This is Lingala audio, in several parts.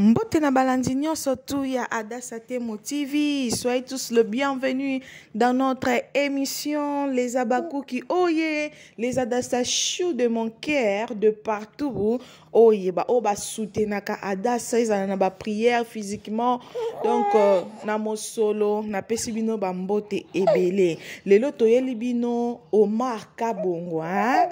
Mbote na balandi nyonso tu ya Adassa Temo TV. Soyez tous le bienvenu dans notre émission Les Abakuki Oye, les Adassa chou de mon cœur de partout. Oye, ba oyo ba soutenaka Adassa ezala na ba prière physiquement. Donc na mosolo na pesi bino ba mbote ebele. Lelo toyeli bino Omar Kabongo, hein?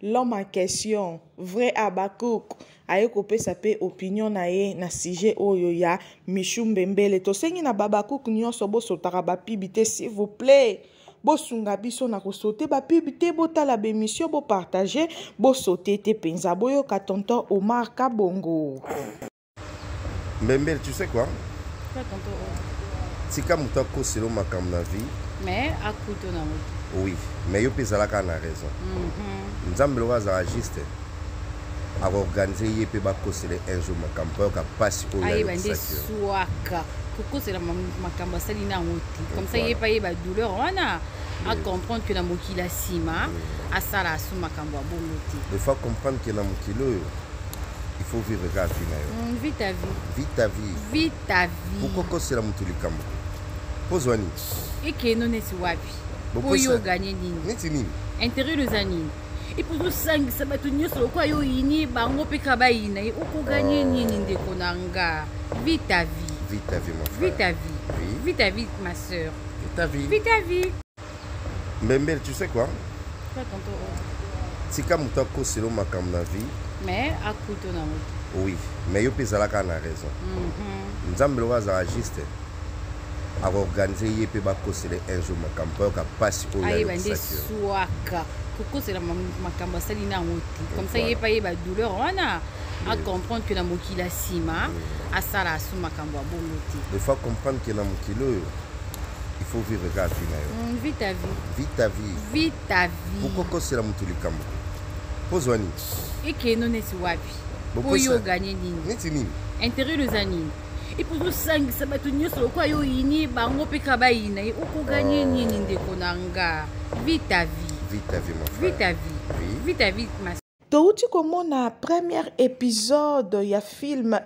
L'homme en question, vrai Habacuc. Aye kopesa pe opinion na ye na sujet oyo ya Michou Mbembele. Tosengi na Habacuc nyonso bosotaka ba pub te, s'il vous plaît. Bosunga biso na kosote ba pub te, botala ba émission, bopartage, bosote te penza. Boyoka tonton Omar Kabongo. Mbembele, tu sais quoi? Quoi, tonton Omar? Tika moto akoselo makambo na vie. Mais akuto na moto. Oui, mais yo pe zalaka na raison. Nzambe loka azala juste. Akoorganiser ye pe bakosele un jour makambo po ayoka pasi oyo Ayeba nde ayokisaki yo. swaka. Kokosela makambo asali na yango te. Comme ça, ye pa yeba douleur wana. A comprendre que na mokili ya nsima, asala asu makambo ya bongo te. Des fois comprendre que na mokili oyo, il faut vivre kaka vie na yo. Vis ta vie. Vis ta vie. Vis ta vie. Pourquoi kosela moto likambo? Pozwa nini? Ekeno neti wapi? Bokosa. Po yo gagner nini? Neti nini? Intérêt eza nini? Et pour osangisa bato nyonso lokola yo oyini bango mpe kaka bayina ye, okoganye nini ndeko na nga? Vis ta vie. Vis ta vie, mon frère. Vis ta vie. Oui. Vis ta vie, ma sœur. Vis ta vie. Vis ta vie. Mbembele, tu sais quoi? Quoi, tonton O? Tika moto akoselo makambo na vie. Mais akuto na moto. Oui, mais yo pe zalaka na raison. Nzambe loka azala juste. Akoorganiser ye pe bakosele un jour makambo po ayoka pasi oyo Ayeba nde ayokisaki yo. swaka. Kokosela makambo asali na yango te. Comme ça, ye pa yeba douleur wana. A comprendre que na mokili ya nsima, asala asu makambo ya bongo te. Des fois comprendre que na mokili oyo, il faut vivre kaka vie na yo. Vis ta vie. Vis ta vie. Vis ta vie. Pourquoi kosela moto likambo? Pozwa nini? Ekeno neti wapi? Bokosa. Po yo gagner nini? Neti nini? Intérêt eza nini? Et pour osangisa bato nyonso lokola yo oyini bango mpe kaka bayina ye, okoganye nini ndeko na nga? Vis ta vie. Vis ta vie, mon frère. Vis ta vie. Oui. Vis ta vie, ma sœur. Touti komona premier épisode ya film,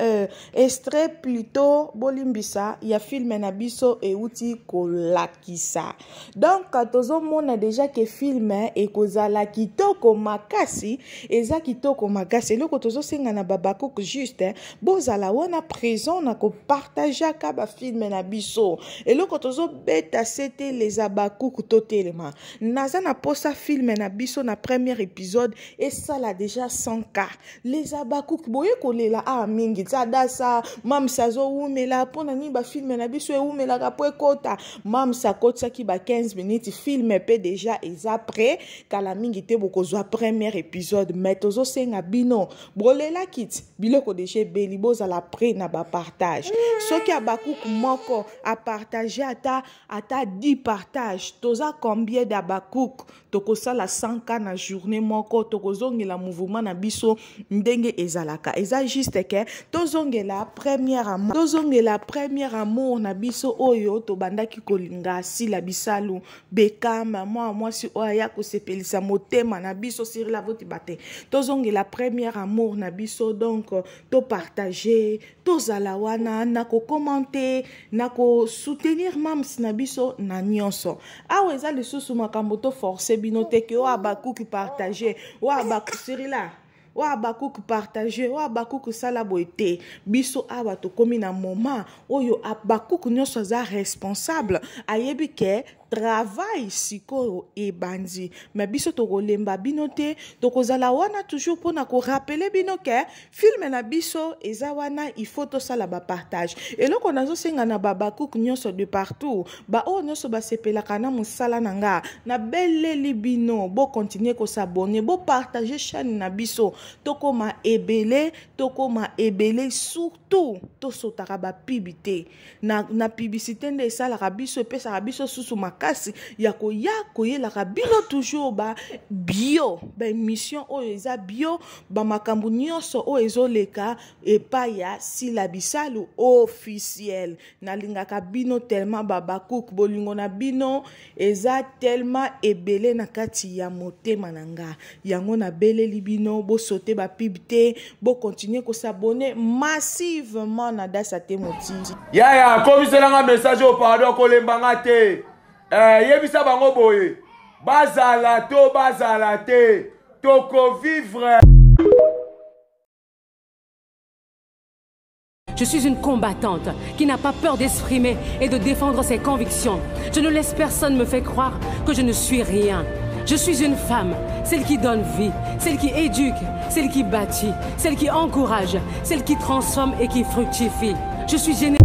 extrait plutôt bolimbisa ya film na biso euti kolakisa. Donc tozomona déjà que film ekozala kitoko makasi, eza kitoko makasi. Eloko tozosenga na Habacuc juste bozala wana présent na kopartageaka ba film na biso. Eloko tozobeta c'était les Habacuc totelema. Naza na posa film na biso na premier épisode et ça l'a déjà 100K. Les Habacuc boye kolela a mingi tsadasa mamsa zo umela pona ni ba film na biso e umela ka po ekota. Mamsa kotsa ki ba 15 minutes film pe déjà eza prêt kala mingi te bokozwa premier épisode mais tozo senga bino bolela kit biloko déjà beli bozala prêt na ba partage. Soki Habacuc moko a partager ata 10 partage toza combien d'Habacuc tokosala 100K na journée moko tokozongela mouvement na biso ndenge ezalaka. Eza juste que tozongela premier amour, tozongela premier amour na biso oyo tobandaki kolinga Sila Bisalu Bekam mwa mwasi oyo aya kosepelisa motema na biso sur la vote bate. Tozongela premier amour na biso donc to partager, tozala wana na ko commenter, na ko soutenir mams na biso na nyonso. Awa eza lisusu makambo to forcer bino te ke oyo Habacuc partager, oyo Habacuc Cyrila, oyo Habacuc partager, oyo Habacuc sala boye te. Biso awa tokomi na moment oyo Habacuc nyonso aza responsable, ayebi ke travail sikoyo ebandi. Mais biso tokolemba bino te, tokozala wana toujours mpona korappeler bino ke film na biso eza wana, il faut tosala ba partage. Eloko nazosenga na ba Habacuc nyonso de partout, ba oyo nyonso basepelaka na mosala na nga, nabeleli bino bokontinue kosabonner, bopartage chaîne na biso, tokoma ebele, tokoma ebele, surtout tosotaka ba pub te. Na publicité nde esalaka biso, epesaka biso susu makasi. makasi ya koya koyelaka bino toujours ba bio, ba émission oyo eza bio, ba makambo nyonso oyo ezoleka epai ya Sila Bisalu officiel. Nalingaka bino tellement babakouk, bolingo na bino eza tellement ebele na kati ya motema na nga. Yango nabeleli bino bosote ba pub te, bokontinue kosabone massivement na Dasa te motindi. Yaya, komiselanga message oyo, pardon, kolemba nga te. Yebisa bango boye, bazala to bazala te, tokovivre. Je suis une combattante qui n'a pas peur d'exprimer et de défendre ses convictions. Je ne laisse personne me faire croire que je ne suis rien. Je suis une femme, celle qui donne vie, celle qui éduque, celle qui bâtit, celle qui encourage, celle qui transforme et qui fructifie. Je suis généreuse.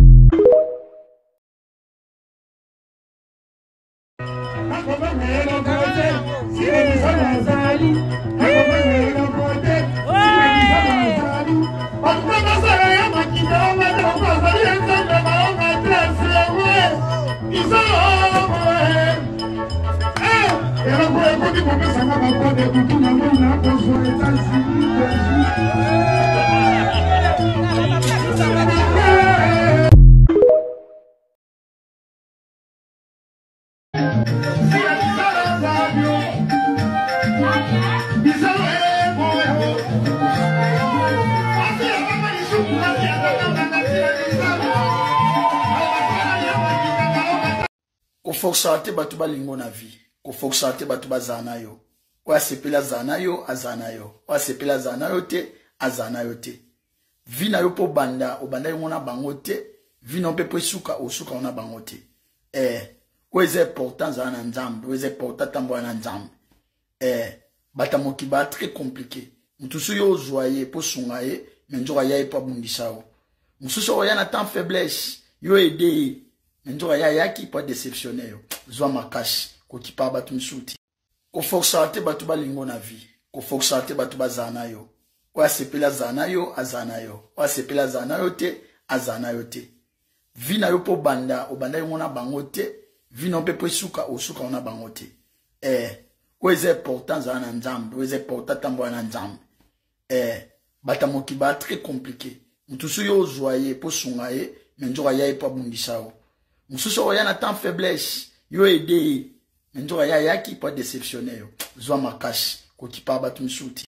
Koforsa te bato balingo na vie, koforsa te bato bazala na yo. Oyo asepeli azala na yo, azala na yo. Oyo asepeli azala na yo te, azala na yo te. Vi na yo mpo banda obanda yango na bango te, vi na yo mpe mpo esuka osuka na bango te. Oyo eza important, azala na Nzambe. Oyo eza important, tambola na Nzambe. Bato ya mokili baa très compliqué. Mosusu yo ozwa ye mpo sunga ye, me nzoka ya ye mpo abundisa yo. Mosusu oya na temps faiblesse, yo aide ye, me nzoka ya ayaki mpo adéceptionne yo. Zwa makasi, kokipa bato misusu te. Koforsa te bato balingo na vie, koforsa te bato bazala na yo. Oyo asepeli azala na yo, azala na yo. Oyo asepeli azala na yo te, azala na yo te. Vi na yo mpo banda obanda yango na bango te, vi na yo mpe mpo esuka osuka na bango te. Oyo eza important, azala na Nzambe. Oyo eza important, tambola na Nzambe. Bato ya mokili baa très compliqué. Mosusu yo ozwa ye mpo sunga ye, me nzoka ya ye mpo abundisa yo. Mosusu oya na temps faiblesse, yo aide ye, me nzoka ya ayaki mpo adéceptionne yo. Zwa makasi, kokipa bato misusu te.